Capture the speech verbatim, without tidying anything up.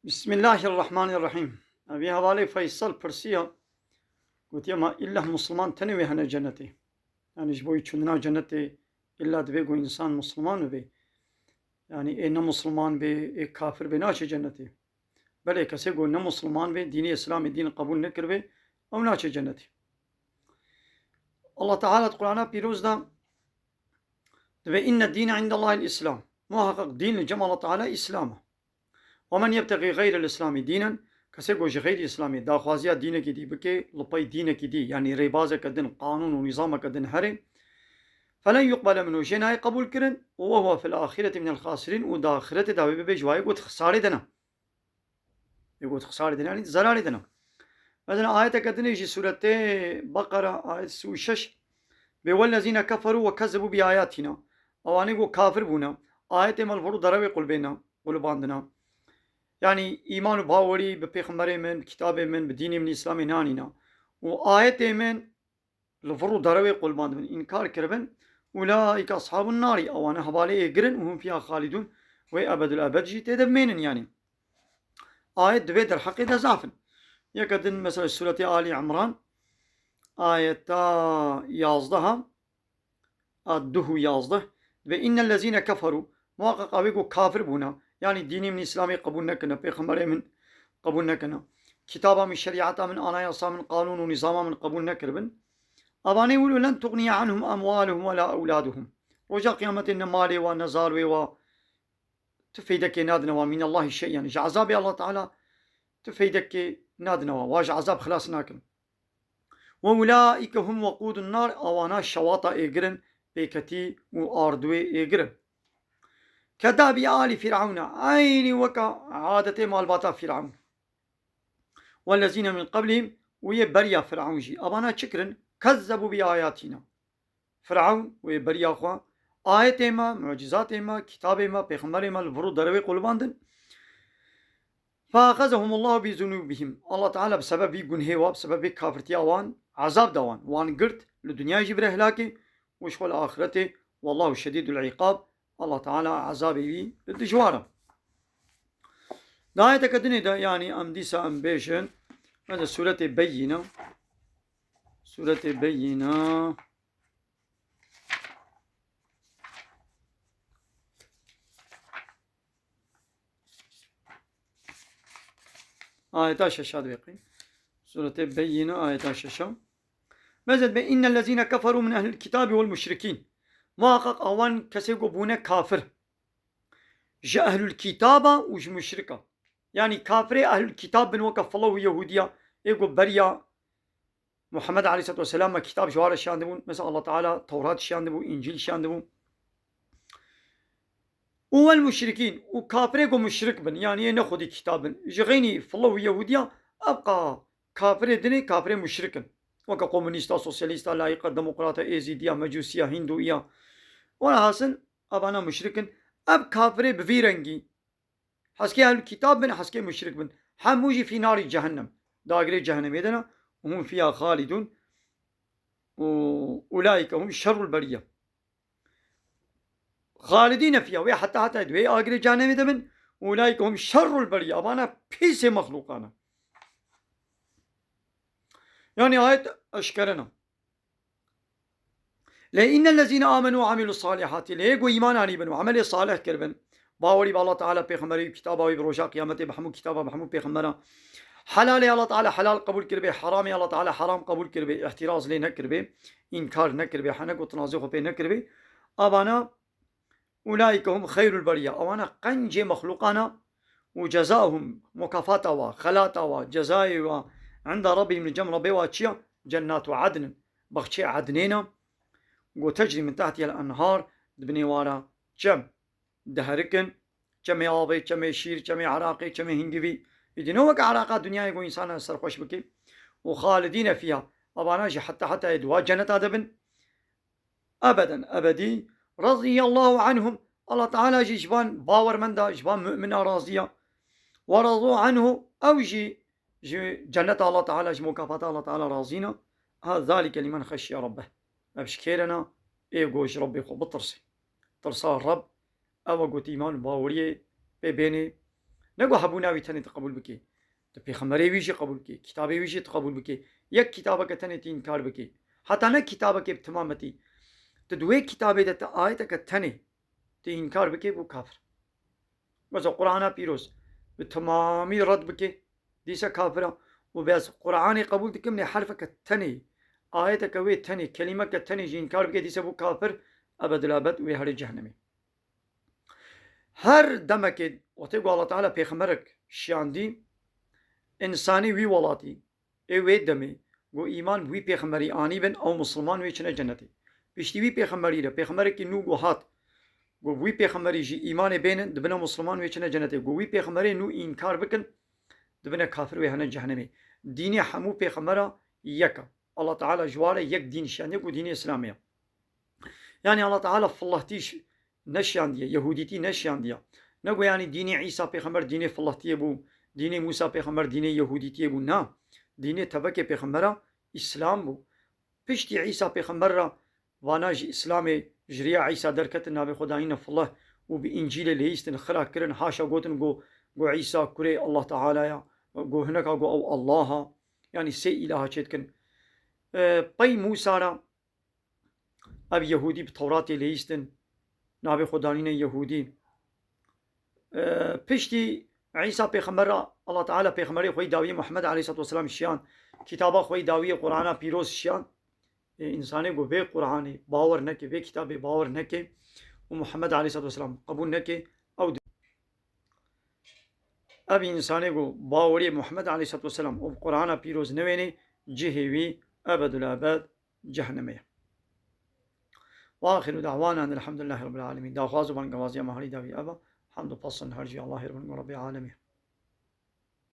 Bismillahirrahmanirrahîm. Vî hevalê Feysel pirsiya, gotiye, ma îlla Musliman tenê wê hene cenetê? Yanî ji bo wî çûnina cenetê îlla divê ku însan Musliman bibe? Yanî ê ne Musliman bê, ê kafir bê naçe cenetê? Belê, kesê ku ne Musliman bê, dînê Îslamê dîn qebûl nekiribê, ew naçe cenetê. Allah Teala di Qur'ana Pîroz de dibe, inne dîne indallahil Îslam. Muhaqqeq dîn li cem Allah Teala Îslam e. Ve men yebtexî xeyrel Îslamî dînen, kesê ku ji xeyrî Îslamê daxwaziya dînekî dî bike, li pey dînekî dî, yanî rêbazeke din, qanûn û nîzameke din herê, felen yuqbele minhu, jê nayê qebûl kirin, û we huwe fil axireti minel xasirîn, û di axiretê de wê bibe ji wayê ku di xisarê de ne. Yê ku di xisarê de ne, yanî di zerarê de ne. Mesela ayeteke dinê jî sûretê Beqera, ayet sî û şeş, bê wellezîne keferû ve kezzebû bi ayatîna. Ewanê ku kafir bûne, ayetê me li vir û derewê qulbêne, qulibandine. Yanî îman û bawerî bi pêxemberê min, bi kitabê min, bi dînê min Îslamê nanîne. Û ayetê min li vir û derewê qulbandibin, înkar kiribin, ulaîke ashabun nari, ewane hevalê ê girin, û hum fîha xalidûn, wê ebedul ebed jî tê de bimênin yanî. Ayet di vê derheqê de zaf in. Yeke din mesela Sûretê Alî Imran, ayeta yazdeha, a duh û yazdeh, ve innellezîne keferû, muhaqqeq awê ku kafir bûne, yanî dînê min Îslamê qebûl nekirine, pêxemberê min qebûl nekirine, kitaba min, şerîeta min, anayasa min, qanûn û nîzama min qebûl nekiribin, evanê wilo len tuxniye anhum emwaluhum wela ewladuhum. Roja qiyametê ne malê wa, ne zarwê wa, tu feydekê nadine wa, minallahî şey'en. Ji ezabê Allah Teala tu feydekê nadine wa. Wa ji ezab xilas nakin. Ve ulaîke hum wekûdun nar, awana şewata êgir in, pêketî û ardûyê êgir in. Kedabî alî Fir'ewne, eynî weke adetê malbata Fir'ewn. Wellezîne min qeblihim, û yê beriya Fir'ewn jî. Avana çi kirin? Kezzebû bi ayatîna. Fir'ewn û yê beriya xwe ayetê me, mucîzatê me, kitabê me, pêxemberê me li vir û derewê qulibandin. Feaxezehumullahu bi zunubihim. Allah Teala bi sebeb vî gunhê wa, bi sebeb vî kafirtiya wan ezab da wan. Wan girt, li dinyayê jî bire helakê û ji xwe li axiretê, wallahu şedîdul îqab. Allah Teala ezabê wî dijwar e. Di ayeteke dinê de, yanî em dîsa em bêjin, mesela Sûretê Beyyîne, Sûretê Beyyîne, ayeta şeşa dibê qey. Sûretê Beyyîne, ayeta şeşa. Mezed be, innellezîne keferû min ehlil kitâbi vel muşrikîn. Muhaqqeq awan kesê ku bûne kafir. Ji ehlul kitaba û ji muşrika. Yanî kafirê ehlul kitab bin, weke filo û Yehûdiya, ê ku beriya Muhammed aleyhisselatu vesselam me kitab ji wan re şiyandibûn. Mesela Allah Teala Tewrat şiyandibû, Încîl şiyandibû. Û wel muşrikîn, û kafirê ku muşrik bin, yanî yê ne xwedî kitab bin. Ji xeynî filo û Yehûdiya, ev qa kafirê dinê, kafirê muşrik in. Weke komunîsta, sosyalîsta, layîqa, demokrata, êzîdiya, mecûsiya, hîndûiya. Wela hasil, evana muşrik in. Ev kafirê bi vî rengî, heskê ehlul kitab bin, heskê muşrik bin, hemû jî fî narî cehennem. Di agirê cehennemê de ne, hum fîha xalidûn. Û ulaîke hum şerrul beriyye. Xalidîne fîha, wê heta heta di wê agirê cehennemê de bin. Ulaîke hum şerrul beriyye. Evana pîsê mexlûqan e. Yanî ayet eşkere ne. Lê innellezîne amenû ve amilus salihati, lê yê ku îman anîbin û emelê salih kiribin, bawerî bi Allah Teala, pêxemberî, kitaba wî, bi roja qiyametê, bi hemû kitaba, bi hemû pêxembera, helalê Allah Teala helal qebûl kiribê, heramê Allah Teala heram qebûl kiribê, îhtiraz lê nekiribê, înkar nekiribê, hene ku tinazê xwe pê nekiribê, avana ulaîke hum xeyrul beriyye. Ewana qencê mexlûqan e û cezahum, mukafata wa, xelata wa, cezayê wa, inda rabbihim, li cem Rabbê wa çi ye? Cennatu adnin. Baxçê Ednê ne. Ku tecrî min tehtihel enhar, di binê wa re çem diherikin. Çemê avê, çemê şîr, çemê eraqê, çemê hingivî. Îdî ne weke eraqa dinyayê ku însan serxweş bike. Û xalidîne fîha. Evana jî heta hetayê di wa ceneta de bin. Ebeden ebedî. Raziyallahu anhum. Allah Teala jî ji van bawermenda, ji van mumina razî ye. Ve radu anhu. Ew jî ji cenneta Allah Teala, ji mukafata Allah Teala razî ne. Ha, zalike limen xeşiye rabbeh. Ev ji kê re ne? Ê ku ji Rabbê xwe bitirsê. Tirsa Reb, ew e ku tu îman û baweriyê pê bênê. Ne ku hebûna wî tenê tu qebûl bikî. Tu pêxemberê wî jî qebûl bikî, kitabê wî jî tu qebûl bikî. Yek kitabeke tenê tu înkar bikî. Heta ne kitabekê bi timametî. Tu di wê kitabê de tu ayeteke tenê tu înkar bikî, bû kafir. Mesela Qur'ana pîroz bi timamî red bikî, dîse kafir e. Û bes Qur'anê qebûl dikim, lê herfeke tenê, ayeteke wê tenê, kelîmeke tenê jî înkar bikî, dîse bû kafir, ebedilabed wê herê cehennemê. Her demekê wextê ku Allah Teala pêxemberek şiyandî, însanê wî welatî, ê wê demê, ku îman bi wî pêxemberî anîbin, ew misilman wê çine cenetê. Piştî wî pêxemberî re pêxemberekî nû ku hat, ku bi wî pêxemberî jî îmanê bênin, dibine misilman wê çine cenetê. Ku wî pêxemberê nû înkar bikin, dibine kafir wê hene cehennemê. Dînê hemû pêxembera yek e. Allah Teala ji ware yek dîn şiyandiye ku dînê Îslamê ye. Yani Allah Teala fillehtî ş-, neşiyandiye, Yehûdîtî neşiyandiye. Ne ku yani dînê Îsa pêxember dînê fillehtiyê bû, dînê Mûsa pêxember dînê Yehûdîtiyê bû. Na, dînê tevekê pêxembera Îslam bû. Piştî Îsa pêxember re vana ji Îslamê, ji riya Îsa derketin, navê Xwedanî ne fileh û bi Încîlê lêistin, xira kirin, haşa gotin ku, ku Îsa kurê Allah Teala ya, ku hineka ku ew Allah a. Yani sê îlaha çêdikin. E, pey Mûsa re ev Yehûdî bi Tewratê lêistin, navê Xwedanî ne Yehûdî. E, piştî Îsa pêxember re Allah Teala pêxemberê xwe yî dawiyê Muhammed aleyhissalatu vesselam şiyan, kitaba xwe yî dawiyê Qur'ana pîroz şiyan. E, însanê ku vê Qur'anê bawer neke, vê kitabê bawer neke û Muhammed aleyhissalatu vesselam qebûl neke, ew di-, ev însanê ku bawerê Muhammed aleyhissalatu vesselam û Qur'ana pîroz newênê, cihê wî ebedul ebed cehennemê ye. Ve axiru da'wana enil hamdülillahi rabbil alemin. Daxwaz û bangevaziya me herî dawî ev e. Hamd û pes û her cî Allahê ribin ku Rebbê alemê.